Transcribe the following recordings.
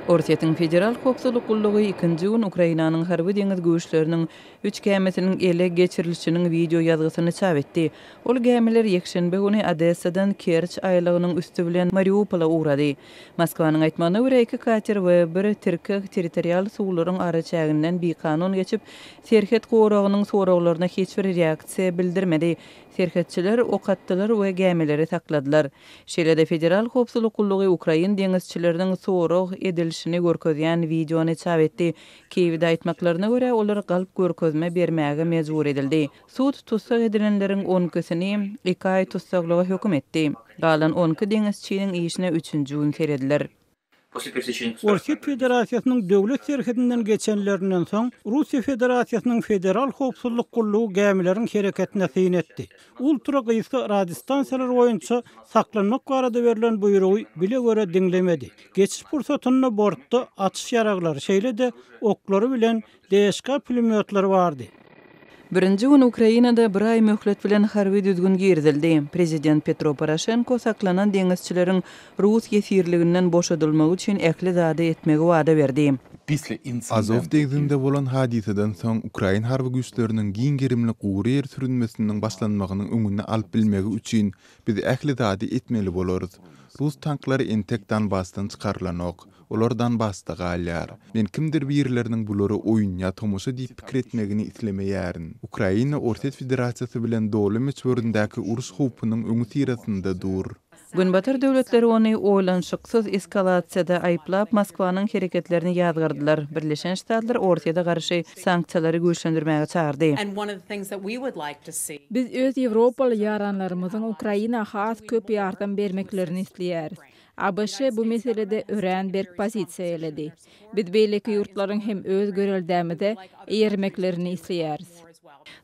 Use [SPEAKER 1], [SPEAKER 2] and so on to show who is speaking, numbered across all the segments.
[SPEAKER 1] Orsýetiň Federal howpsuzlyk gullugy ikinji gün Ukrainanyň harby-deňiz güýçleriniň üç gämisiniň ele geçirilişiniň wideo ýazgysyny çap etdi. Ol gämiler ýekşenbe güni Odessadan Kerç aýlagynyň üsti bilen Mariupola ugrady. Moskwanyň aýtmagyna görä, iki kater we bir tirkeg territorial suwlaryň araçäginden bikanun geçip, serhet goragynyň soraglaryna hiç bir reaksiýa bildirmedi. Serhetçiler ok atdylar we gämileri sakladylar. Şeýle-de Federal howpsuzlyk gullugy ukrain deňizçileriniň sorag edilişini görkezýän wideony çap etdi. Kiýewde aýtmaklaryna görä, olar galp görkezme bermäge mejbur edildi. Sud tussag edilenleriň on ikisini iki aý tussaglyga höküm etdi. Galan 12 deňizçiniň işine üçünji gün serediler.
[SPEAKER 2] Orsýet Federasiýasynyň döwlet serhedinden geçenlerinden soň, Russiýa Federasiýasynyň Federal howpsuzlyk gullugy gämileriň hereketine syn etdi. Ultra gysga radistansiýalar boýunça saklanmak barada berlen buýrugy bile-göre diňlemedi. Geçiş pursatynda bortda atyş ýaraglary, şeýle-de oklary bilen DŞK pulemýotlary bardy.
[SPEAKER 1] Birinji gün Ukrainada bir aý möhlet bilen harby düzgün girizildi. Prezident Petro Poroşenko saklanan deňizçileriň rus ýesirliginden boşadylmagy üçin ähli zady etmegi wada berdi.
[SPEAKER 3] Azow deňzinde bolan hadysadan soň ukrain harby güýçleriniň giň gerimli gury ýer sürünmesiniň başlanmagynyň öňüni alyp bilmegi üçin biz ähli zady etmeli bolarys. Rus tanklary entek Donbassdan çykarylanok. Olar Donbassda galýar. Men kimdir birileriniň bulary oýun ýa tomaşa diýip pikir etmegini islemeýärin. Ukraina Orsýet Federasiýasy bilen doly möçberindäki uruş howpunyň öňüsyrasynda dur.
[SPEAKER 1] Günbatar döwletleri ony oýlanyşyksyz eskalasiýada aýyplap, Moskwanyň hereketlerini ýazgardylar. Birleşen Ştatlar Orsýete garşy sanksiýalary güýçlendirmäge çagyrdy.
[SPEAKER 4] Biz öz ýewropaly ýaranlarymyzyň Ukraina has köp ýardam bermeklerini isleýäris. ABŞ bu meselede örän berk pozisiýa eýeledi. Biz beýleki ýurtlaryň hem öz göreldämize eýermeklerini isleýäris.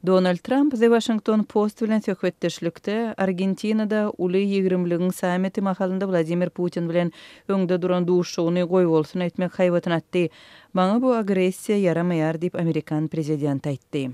[SPEAKER 1] Donald Tramp The Washington Post bilen söhbetdeşlikde, Argentinada Uly ýigrimligiň sammiti mahalynda Wladimir Putin bilen öňde duran duşuşygyny goýbolsun etmek haýbatyny atdy. Maňa bu agressiýa ýaramaýar diýip, amerikan prezidenti aýtdy.